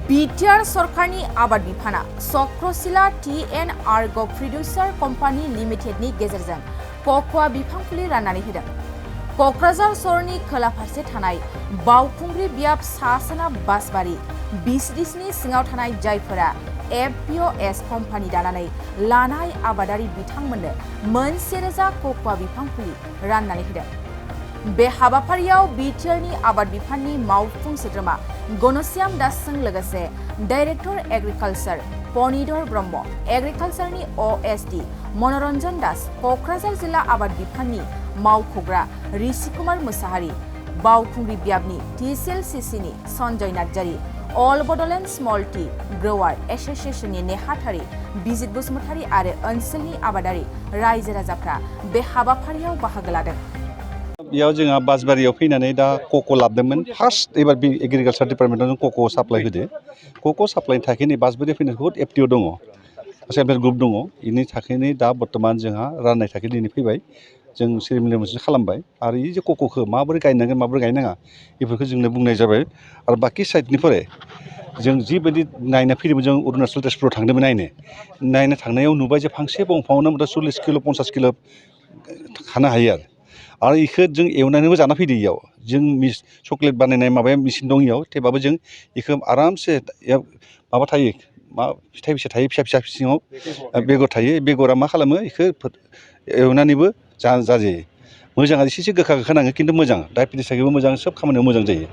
BTR सरकारनि आबाद बिफाना चक्रसिला टी एंड आर्गो प्रोड्यूसर कंपनी लिमिटेड नि गेजेरजों कोकोआ बिफां फुलि राननानै होदों। कक्राझार सहरनि खोला फारसे थानाय बावखुंग्रि बियाब सासाना बासबारि बिसदिसनि सिङाव थानाय जायफोरा FPOS कम्पानि दानानै लानाय आबादारि बिथांमोननो 1000 कोकोआ बिफां फुलि राननानै होदों। बे हाबाफारियाव BTRनि आबाद बिफाननि मावफुं सोद्रोमा गणश्याम दासजों लोगोसे डाइरेक्टर एग्रिकालचार पनिधर ब्रह्म, एग्रिकालचारनि OSD मनोरंजन दास, कक्राझार जिल्ला आबाद बिफाननि मावख'ग्रा ऋषि कुमार मुसाहारि, बावखुंग्रि बियाबनि TCLCCनि सन्जय नार्जारि, अल बड'लेण्ड स्मल टी ग्रोवार एस'सिएशननि नेहाथारि बिजित बसुमतारी आरो ओनसोलनि आबादारि रायजो राजाफ्रा बे हाबाफारियाव बाहागो लादों। बेयाव जोंहा बासबारियाव फैनानै दा कक' लाबोदोंमोन। फार्स्ट एबार एग्रिकालचार डिपार्टमेन्टआव जों कक' साप्लाय होदो। कक' साप्लाइनि थाखाय बासबारियाव फैनाय बहुद FTO दङ, सेल्फ हेल्प ग्रुप दङ। बेनि थाखायनो दा बर्थमान जोंहा राननाय थाखाय दिनै फैबाय। जों सेरेमनि मोनसे खालामबाय आरो ये जे कक'खौ माबोरै गायनांगोन माबोरै गायनाङा बेफोरखौ जोंनो बुंनाय जाबाय। आरो बाखि साइडनिफ्राय जों जिबायदि नायनो फैदोंमोन, जों अरुणाचल तेजपुराव थांदोंमोन नायनो थांनायाव नुबाय जे फांसे दंफाङावनो 40 किल' 50 किल' खानो हायो आरो इखौ जों एवनानैबो जाना फैदो। इयाव जों चक्लेट बानायनाय माबाया मेचिन दं इयाव, थेवबाबो जों इखौ आरामसे माबा थायो, मा फिथाइ फिसा थायो, फिसा फिसा सिङाव बेगर थायो। बेगरा मा खालामो, इखौ एवनानैबो जाजायो। मोजां एसे गोखा गोखा नाङो, खिन्थु मोजां डायबेटिस थाखायबो मोजां, सोब खामानियाव मोजां जायो।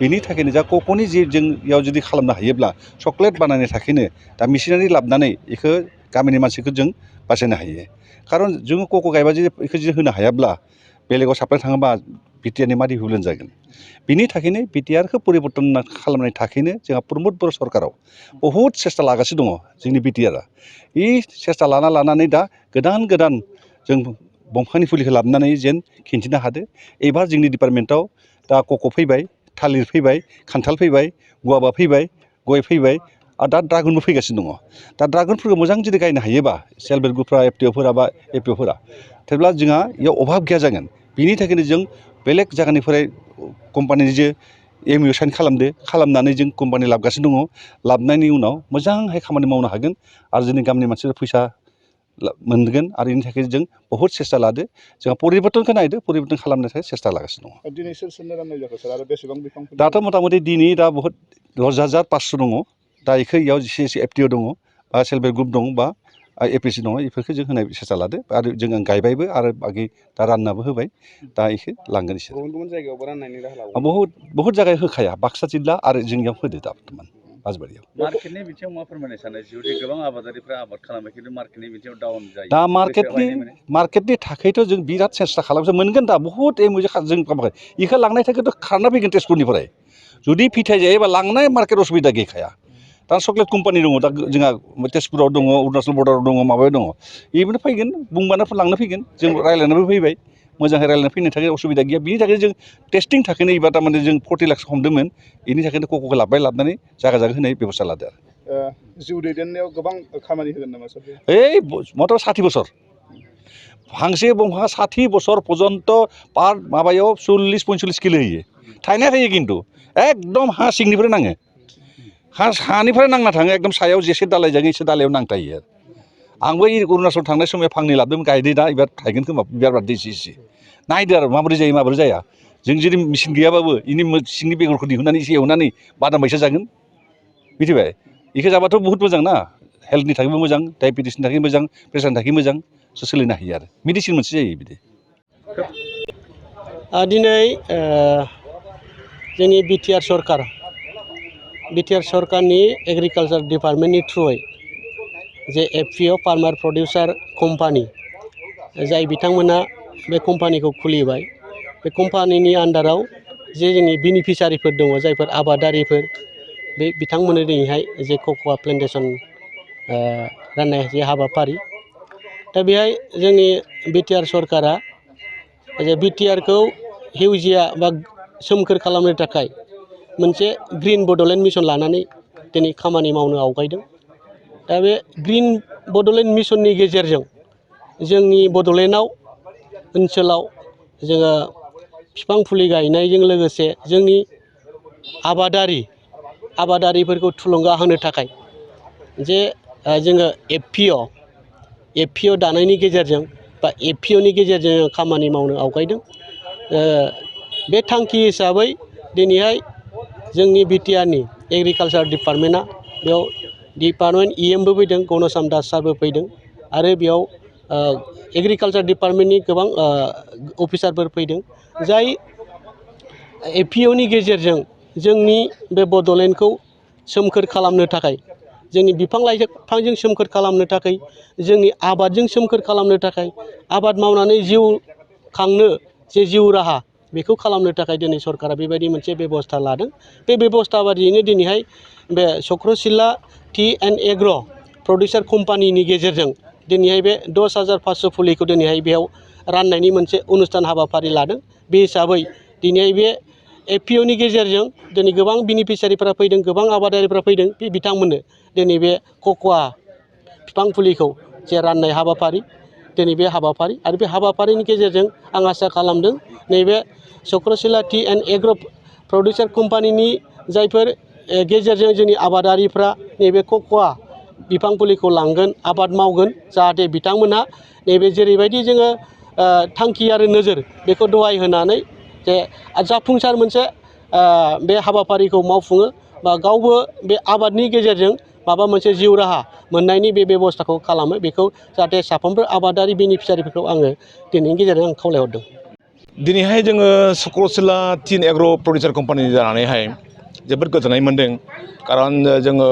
बेनि थाखायनो जा कक'नि जि जों इयाव जुदि खालामनो हायोब्ला चक्लेट बानायनो थाखायनो दा मेचिनारि लाबोनानै इखौ गामिनि मानसिखौ जों बासायनो हायो। खारन जों कक' गायबा जुदि इखौ जुदि होनो हायाब्ला बेलेगाव साप्लाय थाङोबा BTRनि मा डिभिलन जागोन। बिनि थाखायनो BTRखौ परिबर्तन खालामनायनि थाखायनो जोंहा प्रमद बर' सरकाराव बहुद सेस्था लागासिनो दङ जोंनि BTRआ। बे सेस्था लानानै दा गोदान जों दंफांनि फुलिखौ लाबोनानै जेन खिन्थिनो हादो। एबार जोंनि डिपार्टमेन्टआव दा कक' फैबाय, थालिर फैबाय, खान्थाल फैबाय, गुवाभा फैबाय, गय फैबाय आरो दा ड्रागनबो फैगासिनो दङ। दा ड्रागनफोरखौ मोजां जुदि गायनो हायोबा सेल्फ हेल्प ग्रुपफ्रा FTOफोरा बा FPOफोरा, थेवब्ला जोंहा बेयाव अभाब गैया जागोन। बिनि थाखायनो जों बेलेग जायगानिफ्राय कम्पानिजों MOU साइन खालामनानै जों कम्पानि लाबोगासिनो दङ। लाबोनायनि उनाव मोजांहाय खामानि मावनो हागोन आरो जोंनि गामिनि मानसिफोरा फैसा मोनगोन। आरो बेनि थाखाय जों बहुद सेस्था लादो। जोंहा परिबर्तनखौ नायदो, परिबर्तन खालामनो थाखाय सेस्था लागासिनो दङ। दिनै सोरनो राननाय जाखो सार, आरो बेसेबां बिफां? दाथ' मथा-मथि दिनै दा बहुत 10,500 दङ। दा इखौ इयाव एसे FTO दङ बा सेल्फ हेल्प ग्रुप दं बा APC दङ, बेफोरखौ जों होनाय सेस्था लादो आरो जों गायबायबो आरो बाखि दा राननाबो होबाय। दा इखौ लांगोन इसोर। गुबुन जायगायावबो राननायनि राहा लाबाय। बहुत जायगायाव होखाया, बाक्सा जिल्ला आरो जोंनियाव होदो दा बर्थमान बासबारियाव। मार्केटनि बिथिङाव मा फोरमायनो सानो? जुदि गोबां आबादारिफ्रा आबाद खालामो खिन्थु मार्केटनि बिथिङाव डाउन जायो। दा मार्केटनि थाखायथ' जों बिराद सेस्था खालामसो मोनगोन। दा बहुत MOU जों खालामबाय। इखौ लांनाय थाखायथ' खारना फैगोन तेजपुरनिफ्राय। जुदि फिथाइ जायोबा लांनाय मार्केट असुबिदा गैखाया। दा चक्लेट कम्पानि दङ, दा जोंहा तेजपुराव दङ, अरुणाचल बर्डाराव दङ, माबायाव दङ। बेबोनो फैगोन, बुंबानो लांनो फैगोन। जों रायज्लायनानैबो फैबाय, मोजाङै रायज्लायना फैनो थाखाय असुबिदा गैया। बिनि थाखाय जों टेस्टिं थाखायनो एबार थारमाने जों 40 लाख हमदोंमोन। बेनि थाखायनो कक'खौ लाबोनानै जायगा होनाय बेब'स्था लादो आरो। जिउ दैदेननायाव गोबां खामानि होगोन नामा सार? मथा 60 बोसोर। फांसे दंफाङा 60 बोसोर पर्यन्त पार माबायाव 40-45 किल' होयो। थाइनाया होयो खिन्थु एकदम हा सिंनिफ्राय नाङो। हानिफ्राय नांना थाङो, एकदम सायाव जेसे दालाय जागोन एसे दालायाव नांथायो आरो। आंबो अरुणाचल थांनाय समाव फांनै लाबोदोंमोन, गायदो। दा एबार थायगोन खोमा, बिबार बारदो एसे। नायदो आरो माबोरै जायो माबोरै जाया। जों जुदि मेचिन गैयाबाबो इनि सिंनि बेगरखौ दिहुननानै एसे एवनानै बादाम बायसा जागोन, मिथिबाय? बेखौ जाबाथ' बहुत मोजां ना, हेल्थनि थाखायबो मोजां, डायबेटिसनि थाखाय मोजां, प्रेसारनि थाखाय मोजां, सोलिनो हायो आरो मेडिसिन मोनसे जायो बिदि। दिनै जोंनि BTR सरकारनि एग्रिकालचार डिपार्टमेन्टनि थ्रुयै जे FPO फार्मार प्रडिउसार कम्पानि, जाय बिथांमोना बे कम्पानिखौ खुलिबाय, बे कम्पानिनि आन्डाराव जे जोंनि बेनिफिसारिफोर दङ, जायफोर आबादारिफोर, बे बिथांमोननो दिनैहाय जे कक'आ प्लेन्टेसन राननाय जे हाबाफारि, दा बेहाय जोंनि BTR सरकारा जे BTRखौ हिउजिया बा सोमखोर खालामनो थाखाय मोनसे ग्रिन बड'लेण्ड मिसन लानानै दिनै खामानि मावनो आवगायदों। दा बे ग्रिन बड'लेण्ड मिसननि गेजेरजों जोंनि बड'लेण्डआव ओनसोलाव जोङो बिफां फुलि गायनायजों लोगोसे जोंनि आबादारि आबादारिफोरखौ थुलुंगा होनो थाखाय जे जोङो एफपिअ दानायनि गेजेरजों बा एफपिअनि गेजेरजों खामानि मावनो आवगायदों। बे थांखि हिसाबै दिनैहाय जोंनि बिटिआरनि एग्रिकालसार डिपार्टमेन्टआ बेयाव डिपार्टमेन्ट इएमबो फैदों, गनसाम दास सारबो फैदों आरो बेयाव एग्रिकालसार डिपार्टमेन्टनि गोबां अफिसारफोर फैदों, जाय एफपिअनि गेजेरजों जोंनि बे बड'लेण्डखौ सोमखोर खालामनो थाखाय, जोंनि बिफां लाइफांजों सोमखोर खालामनो थाखाय, जोंनि आबादजों सोमखोर खालामनो थाखाय, आबाद मावनानै जिउ खांनो जे जिउ राहा बेखौ खालामनो थाखाय दिनै सरकारा बेबायदि मोनसे बेबस्था लादों। बे बेबस्था बादियैनो दिनैहाय बे Chakrashila tea and agro' producer कम्पानिनि गेजेरजों दिनैहाय बे 10,500 फुलिखौ दिनैहाय बेयाव राननायनि मोनसे अनुस्थान हाबाफारि लादों। बे हिसाबै दिनैहाय बे एफपिअनि गेजेरजों दिनै गोबां बेनिफिसियारिफोरा फैदों, गोबां आबादारिफ्रा फैदों। बे बिथांमोननो दिनै बे कक'आ बिफां फुलिखौ जे राननाय हाबाफारि, दिनै बे हाबाफारि आरो बे हाबाफारिनि गेजेरजों आं आसा खालामदों नैबे Chakrashila tea and agro' producer कम्पानिनि जायफोर गेजेरजों जोंनि आबादारिफ्रा नैबे कक'आ बिफां फुलिखौ लांगोन, आबाद मावगोन, जाहाथे बिथांमोनहा नैबे जेरैबायदि जोङो थांखि आरो नोजोर बेखौ दहाय होनानै जे जाफुंसार मोनसे बे हाबाफारिखौ मावफुङो बा गावबो बे आबादनि गेजेरजों माबा मोनसे जिउ राहा मोननायनि बे बेबस्थाखौ खालामो, बेखौ जाहाथे साफ्रोमबो आबादारि बेनिफिसियारिफोरखौ आङो दिनैनि गेजेरजों आं खावलायहरदों। दिनैहाय जोङो Chakrasila tea and agro' producer company जानानैहाय जोबोद गोजोननाय मोन्दों। खारन जोङो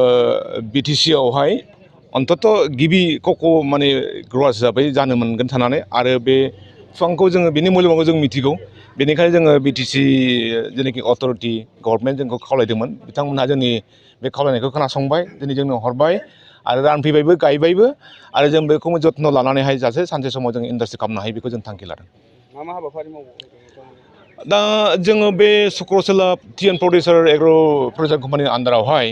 बिटिसि आवहाय अन्तत' गिबि कक' माने ग्र'वार्स हिसाबै जानो मोनगोन साननानै, आरो बे बिफांखौ जोङो बेनि मुल्यबानखौ जों मिथिगौ। बेनिखायनो जोङो बिटिसि जेनाखि अथ'रिटि गभर्नमेन्ट जोंखौ खावलायदोंमोन, बिथांमोनहा जोंनि बे खावलायनायखौ खोनासंबाय, दिनै जोंनो हरबाय आरो रानफैबायबो, गायबायबो, आरो जों बेखौ जथ्न' लानानैहाय जाहाथे सानसे समाव जों इन्डास्ट्रि खालामनो हायो बेखौ जों थांखि लादों। मा हाबाफारि मावो? दा जोङो बे Chakrashila tea and agro' producer कम्पानिनि आन्दारावहाय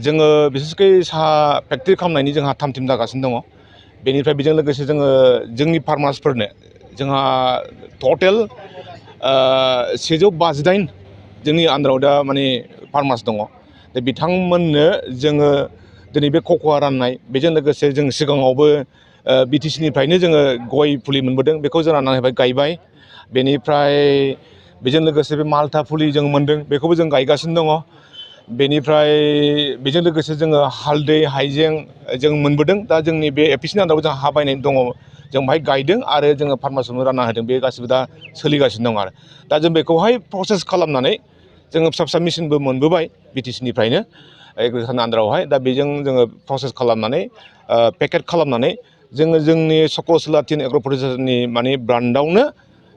जोङो बिसेसकै साहा फेक्ट्रि खालामनायनि जोंहा थाम थिम जागासिनो दङ। बेनिफ्राय बेजों लोगोसे जोङो जोंनि फार्मार्सफोरनो जोंहा टटेल 158 जोंनि आन्दाराव दा माने फार्मार्स दङ। दा बिथांमोननो जोङो दिनै बे कक'आ राननाय, बेजों लोगोसे जों सिगाङावबो बिटिसिनिफ्रायनो जोङो गय फुलि मोनबोदों, बेखौ जों राननानै होबाय, गायबाय। बेनिफ्राय बेजों लोगोसे बे माल्टा फुलि जों मोनदों, बेखौबो जों गायगासिनो दङ। बेनिफ्राय बेजों लोगोसे जोङो हालदै, हाइजें जों मोनबोदों। दा जोंनि बे एफिसिनि आन्दाराव जों हा बायनाय दङ, जों बाहाय गायदों आरो जोङो फार्मार्सनो रानना होदों। बे गासिबो दा सोलिगासिनो दं आरो दा जों बेखौहाय प्रसेस खालामनानै जोङो फिसा फिसा मेसिनबो मोनबोबाय बिटिसिनिफ्रायनो एग्रिकालसारनि आन्दारावहाय। दा बेजों जोङो प्रसेस खालामनानै पेकेट खालामनानै जोङो जोंनि चक्रसिला टी एन्ड एग्र' प्रडिउसारनि माने ब्रान्डआवनो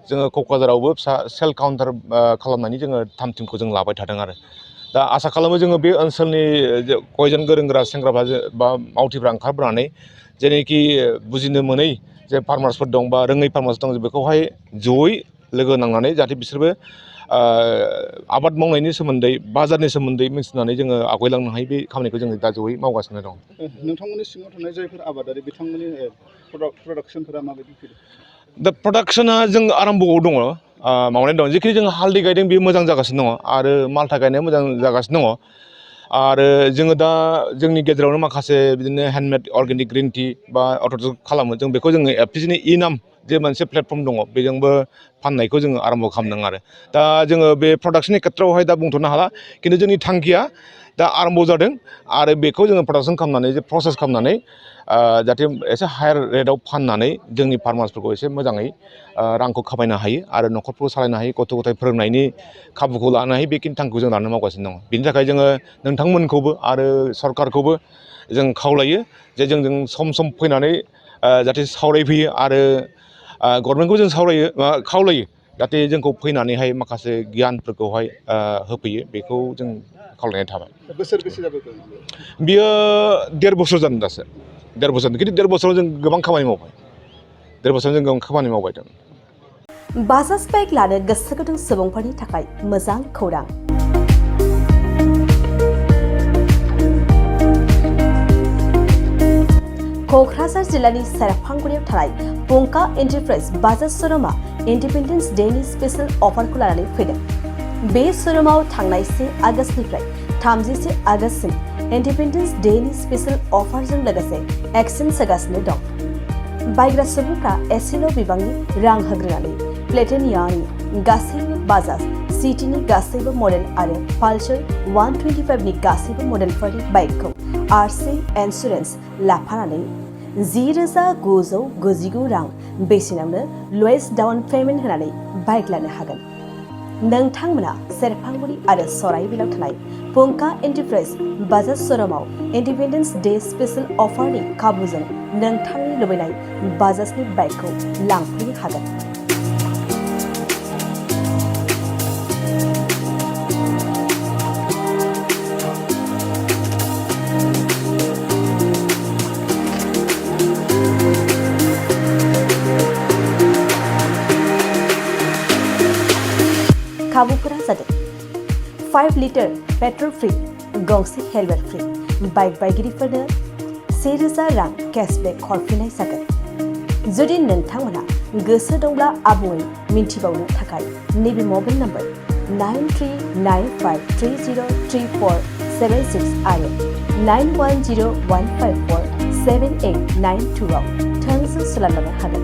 जोङो क'क्राझारावबो फिसा सेल काउन्टार खालामनानै जोङो थाम थिमखौ जों लाबाय थादों आरो दा आसा खालामो जोङो बे ओनसोलनि कयजन गोरों गोरा सेंग्राफ्रा बा मावथिफ्रा ओंखारबोनानै जेनोखि बुजिनो मोनै जे फार्मार्सफोर दं बा रोङै फार्मार्स दं, बेखौहाय जयै लोगो नांनानै जाहाथे बिसोरबो आबाद मावनायनि सोमोन्दै, बाजारनि सोमोन्दै मिथिनानै जोङो आवगायलांनो हायो। बे खामानिखौ जोङो दा जयै मावगासिनो दं। नोंथांमोननि सिङाव थानाय जायफोर आबादारि बिथांमोननि प्रडाक्सनफोरा माबायदि फैदों? दा प्रडाक्सना जों आराम्भ'आव दङ, मावनाय दं। जिखि जों हालदै गायदों बेयो मोजां जागासिनो दङ आरो माल्टा गायनाया मोजां जागासिनो दङ। आरो जोङो दा जोंनि गेजेरावनो माखासे बिदिनो हेन्दमेड अर्गेनिक ग्रिन टि बा अट'ट' खालामो, जों बेखौ जोङो एफपिसिनि इ नाम जे मोनसे प्लेटफर्म दङ, बेजोंबो फाननायखौ जोङो आराम्भ' खालामदों आरो दा जोङो बे प्रडाक्सननि खेथ्रआवहाय दा बुंथ'नो हाला, खिन्थु जोंनि थांखिया दा आराम्भ' जादों आरो बेखौ जोङो प्रडाक्सन खालामनानै जे प्रसेस खालामनानै जाहाथे एसे हायार रेटआव फाननानै जोंनि फार्मार्सफोरखौ एसे मोजाङै रांखौ खामायनो हायो आरो न'खरफोरखौ सालायनो हायो, गथ' गथाय फोरोंनायनि खाबुखौ लानो हायो। बेखिनि थांखिखौ जों लानो मावगासिनो दङ। बिनि थाखाय जोङो नोंथांमोनखौबो आरो सरकारखौबो जों खावलायो जे जोंजों सम सम फैनानै जाहाथे सावरायफैयो आरो गभर्नमेन्टखौ जों खावलायो जाहाथे जोंखौ फैनानैहाय माखासे गियानफोरखौहाय होफैयो, बेखौ जों खावलायनाय थाबाय। बोसोरबेसे जाबोखो? बियो 1.5 बोसोर जादों दासो, 1.5 बोसोर। खिन्थु 1.5 बोसोराव जों गोबां खामानि मावबाय, 1.5 बोसोराव जों गोबां खामानि मावबाय दं। बाजाज बाइक लानो गोसो गुदुं सुबुंफोरनि थाखाय मोजां खौरां। क'क्राझार जिल्लानि सेरफांगुरियाव थानाय पंका एन्टारप्राइज बाजाज श'रुमआ इन्डिपेन्डेन्स डेनि स्पेशल अफारखौ लानानै फैदों। बे शोरूमाव थांनाय 1 आगस्तनिफ्राय 31 आगस्तसिम इन्डिपेन्डेन्स डेनि स्पेशल अफारजों लोगोसे एक्शन सोगासिनो दं। बायग्रा सुबुंफ्रा एसेल' बिबांनि रां होग्रोनानै प्लेटिनियानि गासैबो बाजाज सिटीनि गासैबो मडेल आरो पालसार 125 नि गासैबो मडेलफोरनि बाइकखौ आरसि इन्सुरेन्स लाफानानै 10,999 रां बेसेनावनो लवेस्ट डाउन पेमेन्ट होनानै बाइक लानो हागोन। नोंथांमोना सेरफांगुरि आरो सराइबिलाव थानाय फुंका एन्टारप्राइज बाजाज शोरूमाव इन्डिपेन्डेन्स डे स्पेशल अफारनि खाबुजों नोंथांनि लुबैनाय बाजाजनि बाइकखौ लांफैनो हागोन। खाबुफोरा जादों 5 लिटार पेट्रल फ्री, गंसे हेलमेट फ्री, बाइक बायगिरिफोरनो 1,000 रां केशबेक हरफिननाय जागोन। जुदि नोंथांमोना गोसो दंब्ला आबुङै मिन्थिबावनो थाखाय नैबे मबाइल नम्बर 9395303476 आरो 9101547892 आव थोंजों सोलायनो हागोन।